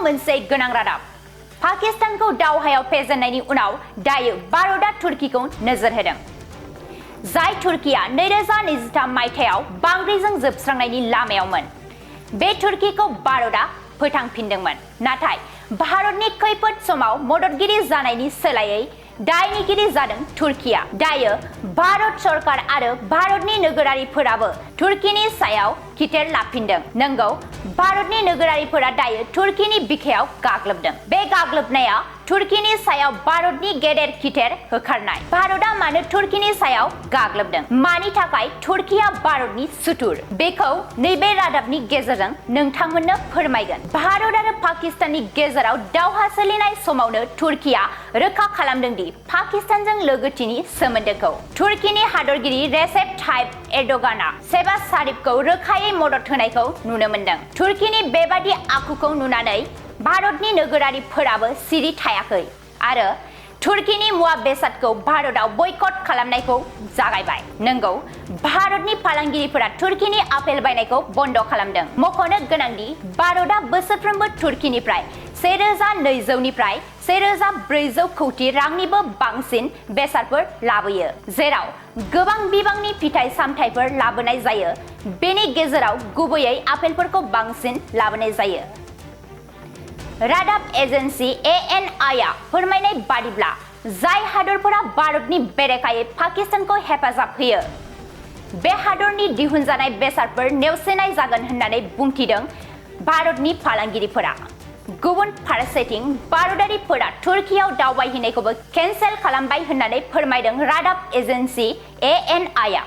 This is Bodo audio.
मोनसे गोनां रादाब पाकिस्तानखौ दावहायाव फेजेननायनि उनाव दायो भारतआ तुर्कीखौ नोजोर होदों जाय तुर्कीया 2023 मायथाइयाव बांग्रिजों जोबस्रांनायनि लामायावमोन बे तुर्कीखौ भारतआ फोथांफिनदोंमोन नाथाय भारतनि खैफोद समाव मददगिरि जानायनि सोलायै दायनिगिरि जादों तुर्कीया दायो भारत सरकार आरो भारतनि नोगोरारिफोराबो तुर्कीनि सायाव खिथेर लाफिनदों नंगौ भारतनि नोगोरारिफोरा दायो तुर्कीनि बिखायाव गाग्लोबदों बे गाग्लोबनाया तुर्कीनि सायाव भारतनि गेदेर खिथेर होखारनाय भारतआ मानो तुर्कीनि सायाव गाग्लोबदों मानि थाखाय तुर्कीया भारतनि सुथुर बेखौ नैबे रादाबनि गेजेरजों नोंथांमोननो फोरमायगोन भारत आरो पाकिस्ताननि गेजेराव दावहा सोलिनाय समावनो तुर्कीया रोखा खालामदों दि पाकिस्तानजों लोगोथिनि सोमोन्दोखौ तुर्कीनि हादरगिरि रेसेप ताइप एर्दोगानआ शेहबाज शरीफखौ रोखायै मदद होनायखौ नुनो मोनदों तुर्कीनि बेबादि आखुखौ नुनानै भारतनि नोगोरारिफोराबो सिरि थायाखै आरो तुर्कीनि मुवा बेसादखौ भारतआव बयकट खालामनायखौ जागायबाय नंगौ भारतनि फालांगिरिफोरा तुर्कीनि आपेल बायनायखौ बन्द खालामदों मख'नो गोनांदि भारतआ बोसोरफ्रोमबो तुर्कीनिफ्राय 1200 निफ्राय 1400 कौटि रांनिबो बांसिन बेसादफोर लाबोयो जेराव गोबां बिबांनि फिथाइ सामथाइफोर लाबोनाय जायो बेनि गेजेराव गुबैयै आपेलफोरखौ बांसिन लाबोनाय जायो रादाब एजेन्सि ANI आ फोरमायनाय बादिब्ला जाय हादरफोरा भारतनि बेरेखायै पाकिस्तानखौ हेफाजाब होयो बे हादरनि दिहुनजानाय बेसादफोर नेवसिनाय जागोन होननानै बुंथिदों भारतनि फालांगिरिफोरा गुबुन फारसेथिं भारतारिफोरा तुर्कीयाव दावबायहैनायखौबो केन्सेल खालामबाय होननानै फोरमायदों रादाब एजेन्सि ANI आ